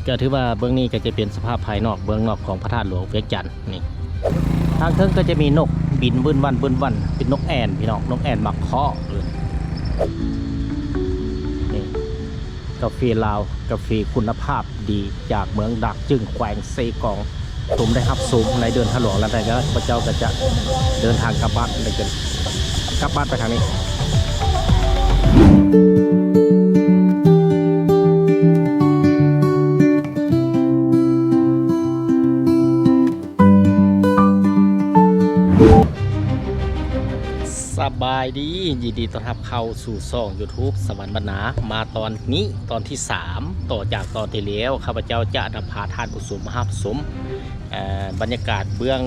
ກໍຖືວ່າເບື້ອງນີ້ກໍຈະເປັນສະພາບພາຍນອກ ເບື້ອງນອກຂອງພະທາດຫຼວງວຽງຈັນນີ້. ທາງເທິງກໍຈະມີນົກບິນວືນວັນວືນວັນ ເປັນນົກແອ່ນພີ່ນ້ອງ, ນົກແອ່ນໝາກເຄາະ. ນີ້ ກາເຟລາວ ກາເຟຄຸນນະພາບດີ ຈາກເມືອງດາກຈຶງ ແຂວງເຊກອງ. ຊົມໄດ້ຮັບຊົມໃນເດີ່ນທາດຫຼວງ ແລ້ວກໍຂ້າພະເຈົ້າກໍຈະເດີນທາງກັບບ້ານ ແລ້ວກໍກັບບ້ານໄປທາງນີ້. ສະບາຍດີ ຍິນດີຕ້ອນຮັບເຂົ້າສູ່ຊ່ອງຢູທູບສະຫວັນບັນນາ. ມາຕອນນີ້ຕອນທີສາມ ຕໍ່ຈາກຕອນທີ່ແລ້ວ ຂ້າພະເຈົ້າຈະນຳພາທ່ານຜູ້ຊົມມາຮັບຊົມ ເອີ ບັນຍາກາດເບື້ອງ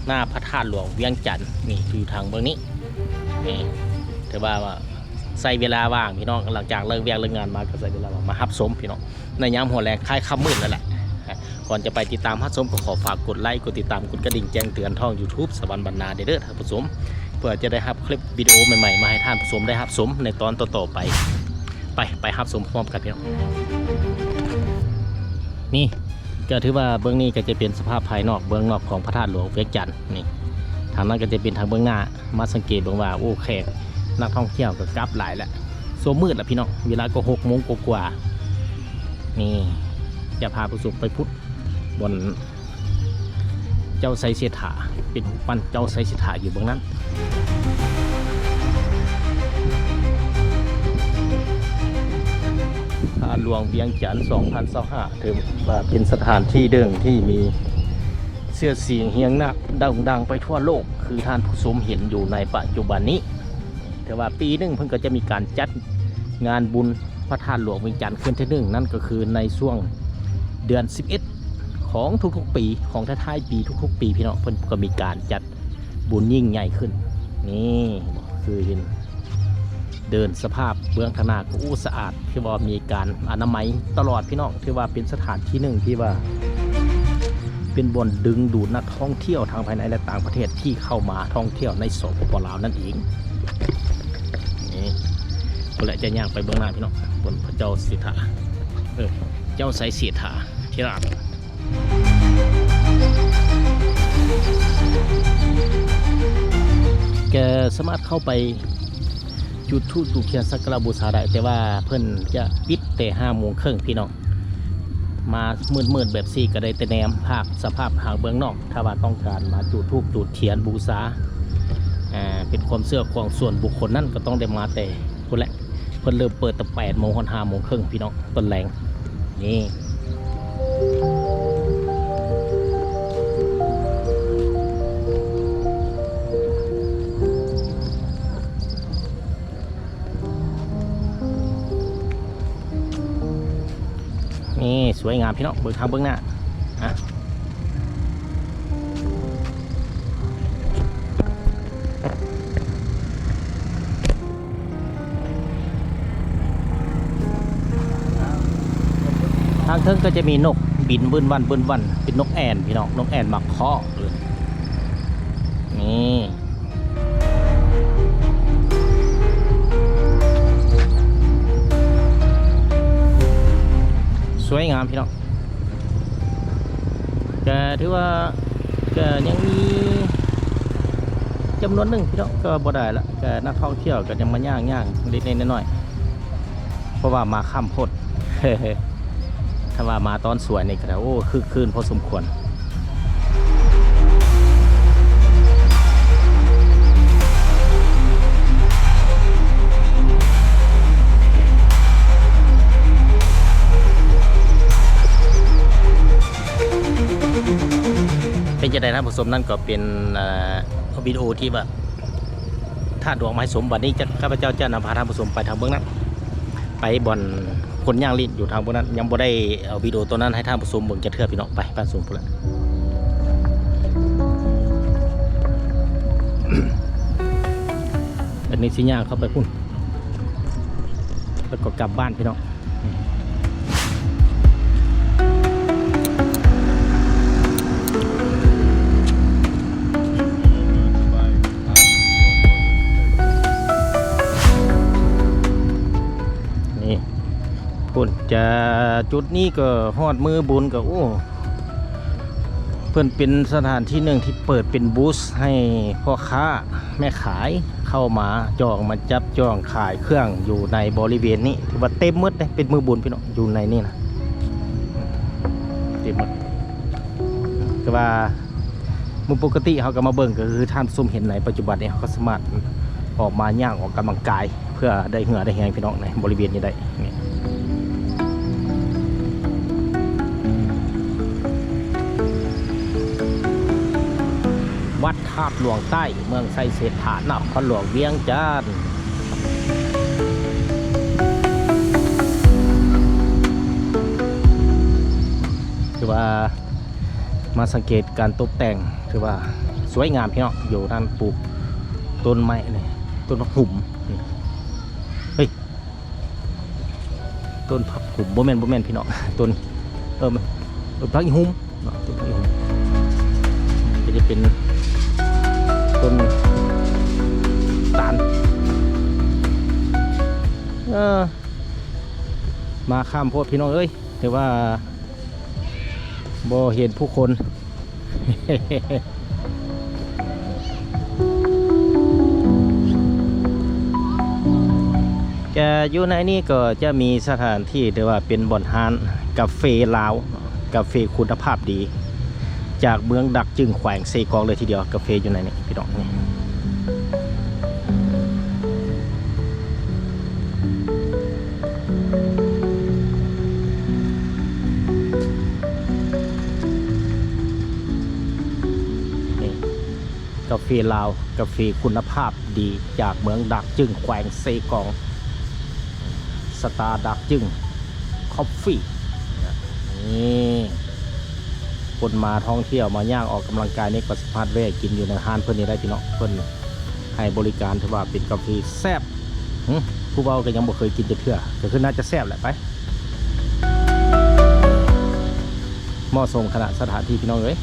ໜ້າພະທາດຫຼວງວຽງຈັນນີ້ ຢູ່ທາງເບື້ອງນີ້. ນີ້ ຖືວ່າໃຊ້ເວລາວ່າງພີ່ນ້ອງ ຫຼັງຈາກເລີກວຽກເລີກງານມາ ກໍໃຊ້ເວລາວ່າງມາຮັບຊົມພີ່ນ້ອງ ໃນຍາມຫົວແລງ ຄ້າຍຄ່ຳມືດນັ້ນແຫຼະ. ກ່ອນຈະໄປຕິດຕາມຮັບຊົມ ກໍຂໍຝາກກົດໄລ ກົດຕິດຕາມ ກົດກະດິ່ງແຈ້ງເຕືອນຊ່ອງຢູທູບສະຫວັນບັນນາເດີ ທ່ານຜູ້ຊົມ ເພື່ອຈະໄດ້ຮັບຄລິບວິດີໂອໃໝ່ໆ ມາໃຫ້ທ່ານຜູ້ຊົມໄດ້ຮັບຊົມໃນຕອນຕໍ່ໆໄປ. ໄປ ໄປຮັບຊົມພ້ອມກັນພີ່ນ້ອງ. ນີ້ ກໍຖືວ່າເບື້ອງນີ້ກໍຈະເປັນສະພາບພາຍນອກ ເບື້ອງນອກຂອງພະທາດຫຼວງວຽງຈັນນີ້. ທາງນັ້ນກໍຈະເປັນທາງເບື້ອງໜ້າ. ມາສັງເກດເບິ່ງວ່າ ໂອ້ ແຂກນັກທ່ອງທ່ຽວກໍກັບຫຼາຍແລ້ວ. ຊ່ວງມືດລະພີ່ນ້ອງ ເວລາກໍຫົກໂມງກວ່າໆ. ນີ້ ຈະພາຜູ້ຊົມໄປພຸ້ນ ບ່ອນເຈົ້າໄຊເສດຖາ ເປັນຮູບປັ້ນເຈົ້າໄຊເສດຖາຢູ່ເບື້ອງນັ້ນ. ທາດຫຼວງວຽງຈັນ ສອງພັນຊາວຫ້າ ຖືວ່າເປັນສະຖານທີ່ໜຶ່ງທີ່ມີຊື່ສຽງຮຽງນາມໂດ່ງດັງໄປທົ່ວໂລກ ຄືທ່ານຜູ້ຊົມເຫັນຢູ່ໃນປັດຈຸບັນນີ້. ແຕ່ວ່າປີໜຶ່ງເພິ່ນກໍຈະມີການຈັດງານບຸນພະທາດຫຼວງວຽງຈັນຂຶ້ນເທື່ອໜຶ່ງ ນັ້ນກໍຄືໃນຊ່ວງເດືອນສິບເອັດຂອງທຸກໆປີ ຂອງທ້າຍໆປີທຸກໆປີ ພີ່ນ້ອງ ເພິ່ນກໍມີການຈັດບຸນຍິ່ງໃຫຍ່ຂຶ້ນ. ນີ້ ຄືເຫັນ ເດີ່ນສະພາບເບື້ອງທາງໜ້າກໍ ໂອ້ ສະອາດ ຖືວ່າມີການອະນາໄມຕະຫຼອດພີ່ນ້ອງ. ຖືວ່າເປັນສະຖານທີ່ໜຶ່ງທີ່ວ່າເປັນບ່ອນດຶງດູດນັກທ່ອງທ່ຽວທັງພາຍໃນ ແລະ ຕ່າງປະເທດທີ່ເຂົ້າມາທ່ອງທ່ຽວໃນ ສປປ ລາວ ນັ້ນເອງ. ນີ້ ພຸ້ນແຫຼະ ຈະຍ່າງໄປເບື້ອງໜ້າພີ່ນ້ອງ ບ່ອນພະເຈົ້າເສດຖາ ເອີ ເຈົ້າໄຊເສດຖາທິລາດ. ກໍສາມາດເຂົ້າໄປ ຈຸດທູບຈູດທຽນສັກກາລະບູຊາໄດ້ ແຕ່ວ່າເພິ່ນຈະປິດແຕ່ຫ້າໂມງເຄິ່ງພີ່ນ້ອງ. ມາມືດໆແບບຊີ້ກໍໄດ້ແຕ່ແນມພາບສະພາບທາງເບື້ອງນອກ. ຖ້າວ່າຕ້ອງການມາຈູດທູບຈູດທຽນບູຊາ ເປັນຄວາມເຊື່ອຂອງສ່ວນບຸກຄົນນັ້ນ ກໍຕ້ອງໄດ້ມາແຕ່ພຸ້ນແຫຼະ. ເພິ່ນເລີ່ມເປີດແຕ່ແປດໂມງຮອດຫ້າໂມງເຄິ່ງພີ່ນ້ອງ ຕອນແລງ. ນີ້ ນີ້ ສວຍງາມພີ່ນ້ອງ ເບິ່ງທາງເບື້ອງໜ້າ ອ່ະ. ທາງເທິງກໍຈະມີນົກບິນວືນວັນວືນວັນ ເປັນນົກແອ່ນພີ່ນ້ອງ ນົກແອ່ນໝາກເຄາະ. ນີ້ ສວຍງາມພີ່ນ້ອງ. ກະຖືວ່າກະຍັງມີຈຳນວນໜຶ່ງພີ່ນ້ອງ ກໍບໍ່ໄດ້ລະ ກະນັກທ່ອງທ່ຽວກະຍັງມາຍ່າງໆເລັກໆນ້ອຍໆ ເພາະວ່າມາຄ່ຳໂພດ. ຖ້າວ່າມາຕອນສວຍນີ້ກໍ ໂອ້ ຄຶກຄື້ນພໍສົມຄວນ. ເປັນຈັ່ງໃດທ່ານຜູ້ຊົມ? ນັ້ນກໍເປັນ ເອີ ວິດີໂອທີ່ວ່າ ທາດດອກໄມ້ສົມ. ບັດນີ້ຈະ ຂ້າພະເຈົ້າຈະນຳພາທ່ານຜູ້ຊົມໄປທາງເບື້ອງນັ້ນ ໄປບ່ອນຄົນຍ່າງຫຼິ້ນຢູ່ທາງເບື້ອງນັ້ນ. ຍັງບໍ່ໄດ້ເອົາວິດີໂອຕົວນັ້ນໃຫ້ທ່ານຜູ້ຊົມເບິ່ງຈັກເທື່ອພີ່ນ້ອງ. ໄປບ້ານສູງພຸ້ນລະ. ອັນນີ້ຊິຍ່າງເຂົ້າໄປພຸ້ນ ແລ້ວກໍກັບບ້ານພີ່ນ້ອງ. ນີ້ ພຸ້ນຈະ ຈຸດນີ້ກໍຮອດມື້ບຸນກໍ ໂອ້ ເພິ່ນເປັນສະຖານທີ່ໜຶ່ງທີ່ເປີດເປັນບູດໃຫ້ພໍ່ຄ້າແມ່ຂາຍເຂົ້າມາຈອງ ມາຈັບຈອງຂາຍເຄື່ອງຢູ່ໃນບໍລິເວນນີ້ ຖືວ່າເຕັມໝົດເດ້ ເປັນມື້ບຸນພີ່ນ້ອງ ຢູ່ໃນນີ້ນະ ເຕັມໝົດ. ແຕ່ວ່າມື້ປົກກະຕິເຮົາກໍມາເບິ່ງ ກໍຄືທ່ານຜູ້ຊົມເຫັນໃນປັດຈຸບັນນີ້ ເຮົາກໍສາມາດອອກມາຍ່າງອອກກຳລັງກາຍ ເພື່ອໄດ້ເຫື່ອໄດ້ແຮງພີ່ນ້ອງ ໃນບໍລິເວນນີ້ໄດ້ ນີ້ ວັດທາດຫຼວງໃຕ້ ເມືອງໄຊເສດຖາ ນະຄອນຫຼວງວຽງຈັນ. ຄືວ່າມາສັງເກດການຕົບແຕ່ງ ຖືວ່າສວຍງາມພີ່ນ້ອງ ຢູ່ນັ້ນປູກຕົ້ນໄມ້ນີ້ ຕົ້ນຜັກຫຸ່ມນີ້ ເຮີ້ຍ ຕົ້ນຜັກຫຸ່ມ ບໍ່ແມ່ນ ບໍ່ແມ່ນພີ່ນ້ອງ ຕົ້ນ ເອີ ເອີ ຜັກອີ່ຫຸ່ມເນາະ ຕົ້ນຜັກອີ່ຫຸ່ມ ກໍຈະເປັນຕົ້ນຕານ ເອີ ມາຄ່ຳໂພດພີ່ນ້ອງເອີຍ ຖືວ່າບໍ່ເຫັນຜູ້ຄົນ. ກະຢູ່ໃນນີ້ກໍຈະມີສະຖານທີ່ ຫຼືວ່າເປັນບ່ອນຮ້ານກາເຟລາວ ກາເຟຄຸນນະພາບດີ ຈາກເມືອງດາກຈຶງ ແຂວງເຊກອງເລີຍທີດຽວ ກາເຟຢູ່ໃນນີ້ພີ່ນ້ອງ ນີ້. ນີ້ ກາເຟລາວ ກາເຟຄຸນນະພາບດີ ຈາກເມືອງດາກຈຶງ ແຂວງເຊກອງ ສະຕາດາກຈຶງ ຄອບຟີ ນີ້ ຄົນມາທ່ອງທ່ຽວ ມາຍ່າງອອກກຳລັງກາຍນີ້ ກໍສາມາດແວະກິນຢູ່ໃນຮ້ານເພິ່ນນີ້ໄດ້ພີ່ນ້ອງ ເພິ່ນໃຫ້ບໍລິການ ຖືວ່າເປັນກາເຟແຊບ. ຫຶ ຜູ້ເວົ້າກໍຍັງບໍ່ເຄີຍກິນຈັກເທື່ອ ກໍຄືໜ້າຈະແຊບແຫຼະ ໄປ ເໝາະສົມຂະໜາດສະຖານທີ່ພີ່ນ້ອງເອີຍ.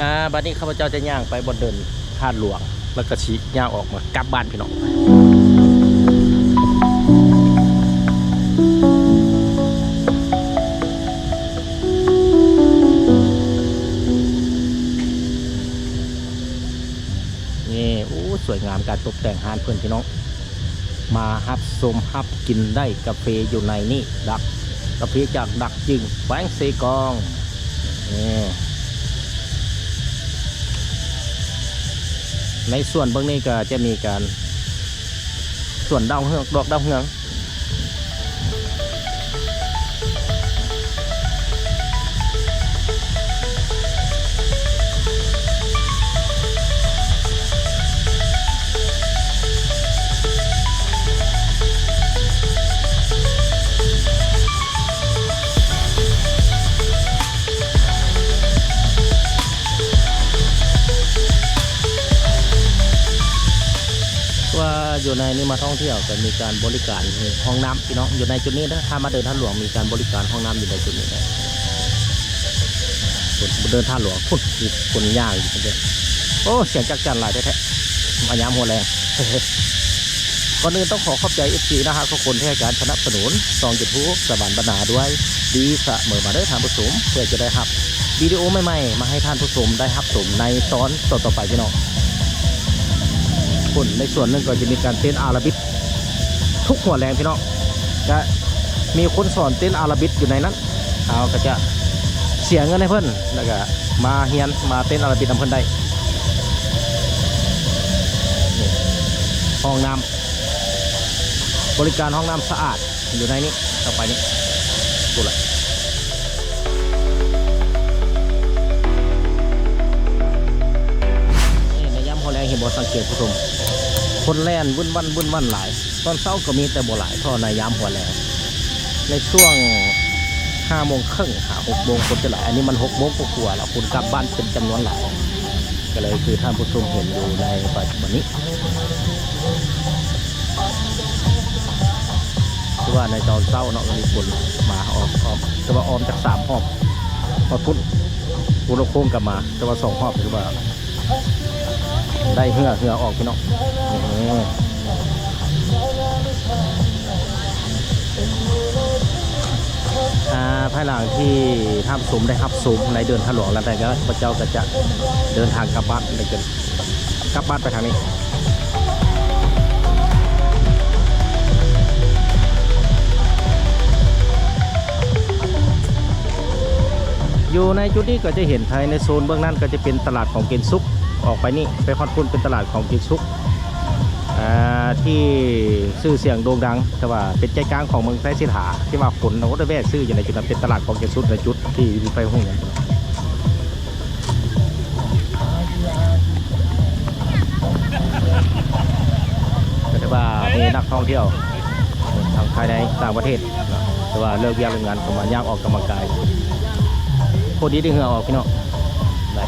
ອ່າ ບັດນີ້ຂ້າພະເຈົ້າຈະຍ່າງໄປບ່ອນເດີ່ນທາດຫຼວງ ແລ້ວກໍຊິຍ່າງອອກມາກັບບ້ານພີ່ນ້ອງ. ນີ້ ໂອ້ ສວຍງາມການຕົບແຕ່ງຮ້ານເພິ່ນພີ່ນ້ອງ ມາຮັບຊົມຮັບກິນໄດ້ກາເຟຢູ່ໃນນີ້ ດາກ ກາເຟຈາກດາກຈຶງ ແຂວງເຊກອງ ນີ້. ໃນສວນເບື້ອງນີ້ກໍຈະມີການ ສວນດາວເຮືອງ ດອກດາວເຮືອງ. ວ່າຢູ່ໃນນີ້ມາທ່ອງທ່ຽວກໍມີການບໍລິການຫ້ອງນ້ຳພີ່ນ້ອງ ຢູ່ໃນຈຸດນີ້ເດີ ຖ້າມາເດີ່ນທາດຫຼວງມີການບໍລິການຫ້ອງນ້ຳຢູ່ໃນຈຸດນີ້ເດີ. ພຸ້ນ ເດີ່ນທາດຫຼວງ ພຸ້ນ ມີຄົນຍ່າງຢູ່ພຸ້ນເດີ. ໂອ້ ສຽງຈັກຈັ່ນຫຼາຍແທ້ໆ ມາຍາມຫົວແລງ. ກ່ອນອື່ນຕ້ອງຂໍຂອບໃຈເອັຟຊີໜ້າຮັກທຸກຄົນທີ່ໃຫ້ການສະໜັບສະໜູນຊ່ອງຢູທູບສະຫວັນບັນນາດ້ວຍດີສະເໝີມາເດີທ່ານຜູ້ຊົມ ເພື່ອຈະໄດ້ຮັບວິດີໂອໃໝ່ໆມາໃຫ້ທ່ານຜູ້ຊົມໄດ້ຮັບຊົມໃນຕອນຕໍ່ໆໄປພີ່ນ້ອງ. ພຸ້ນ ໃນສ່ວນໜຶ່ງກໍຈະມີການເຕັ້ນອາຣາບິກທຸກຫົວແລງພີ່ນ້ອງ ກະມີຄົນສອນເຕັ້ນອາຣາບິກຢູ່ໃນນັ້ນ. ເຮົາກໍຈະເສຍເງິນໃຫ້ເພິ່ນ ແລ້ວກໍມາຮຽນ ມາເຕັ້ນອາຣາບິກນຳເພິ່ນໄດ້. ນີ້ ຫ້ອງນ້ຳ ບໍລິການຫ້ອງນ້ຳສະອາດຢູ່ໃນນີ້ ເຂົ້າໄປນີ້ ພຸ້ນລະ. ນີ້ໃນຍາມຫົວແລງເຫັນບໍ່ ສັງເກດຜູ້ຊົມ ຄົນແລ່ນວຶ້ນວັ່ນວຶ້ນວັ່ນຫຼາຍ. ຕອນເຊົ້າກໍມີແຕ່ບໍ່ຫຼາຍເທົ່າໃນຍາມຫົວແລງ ໃນຊ່ວງຫ້າໂມງເຄິ່ງຫາຫົກໂມງຄົນຈະຫຼາຍ ອັນນີ້ມັນຫົກໂມງກວ່າໆແລ້ວ ຄົນກັບບ້ານເປັນຈຳນວນຫຼາຍ ກໍເລີຍຄືທ່ານຜູ້ຊົມເຫັນຢູ່ໃນປັດຈຸບັນນີ້ ຄືວ່າໃນຕອນເຊົ້າເນາະ ມີຄົນມາອອມ ອອມ ແຕ່ວ່າອອມຈັກສາມຮອບ ຮອດພຸ້ນ ພຸ້ນໂຄ້ງກັບມາ ແຕ່ວ່າສອງຮອບ ຄືວ່າ ໄດ້ເຮືອ ເຮືອອອກພີ່ນ້ອງ. ອາ ພາຍຫຼັງທີ່ທ່ານຜູ້ຊົມໄດ້ຮັບຊົມໃນເດີ່ນທາຫຼວງແລ້ວ ແລ້ວກໍເຈົ້າກໍຈະເດີນທາງກັບບ້ານ ແລ້ວກໍກັບບ້ານໄປທາງນີ້. ຢູ່ໃນຈຸດນີ້ກໍຈະເຫັນໄທ ໃນໂຊນເບື້ອງນັ້ນກໍຈະເປັນຕະຫຼາດຂອງເກນຊຸກ ອອກໄປນີ້ໄປຮອດພຸ້ນເປັນຕະຫຼາດຂອງເກນຊຸກ ອ່າ ທີ່ຊື່ສຽງໂດ່ງດັງ ແຕ່ວ່າເປັນໃຈກາງຂອງເມືອງໄຊເສດຖາ ທີ່ວ່າຄົນ ໂອ້ ໄດ້ແວະຊື້ຢູ່ໃນຈຸດນັ້ນ ເປັນຕະຫຼາດຂອງເກນຊຸກໃນຈຸດທີ່ມີໄຟຮູ້ກັນ. ກໍຖືວ່າມີນັກທ່ອງທ່ຽວທັງພາຍໃນຕ່າງປະເທດ ຖືວ່າເລີກວຽກເລີກງານກໍມາຍ່າງອອກກຳລັງກາຍ ໂຄດດີ ໄດ້ເຫື່ອອອກພີ່ນ້ອງ. ໄດ້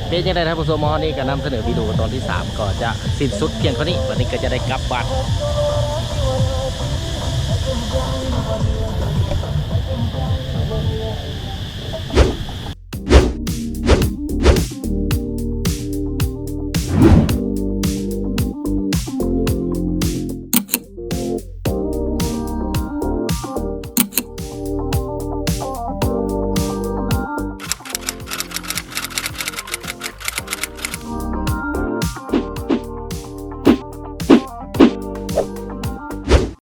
ເປັນຈັ່ງໃດທ່ານຜູ້ຊົມ ມາຮອດນີ້ກໍນຳສະເໜີວິດີໂອຕອນທີສາມ ກໍຈະສິ້ນສຸດພຽງເທົ່ານີ້ ບັດນີ້ກໍຈະໄດ້ກັບບ້ານ.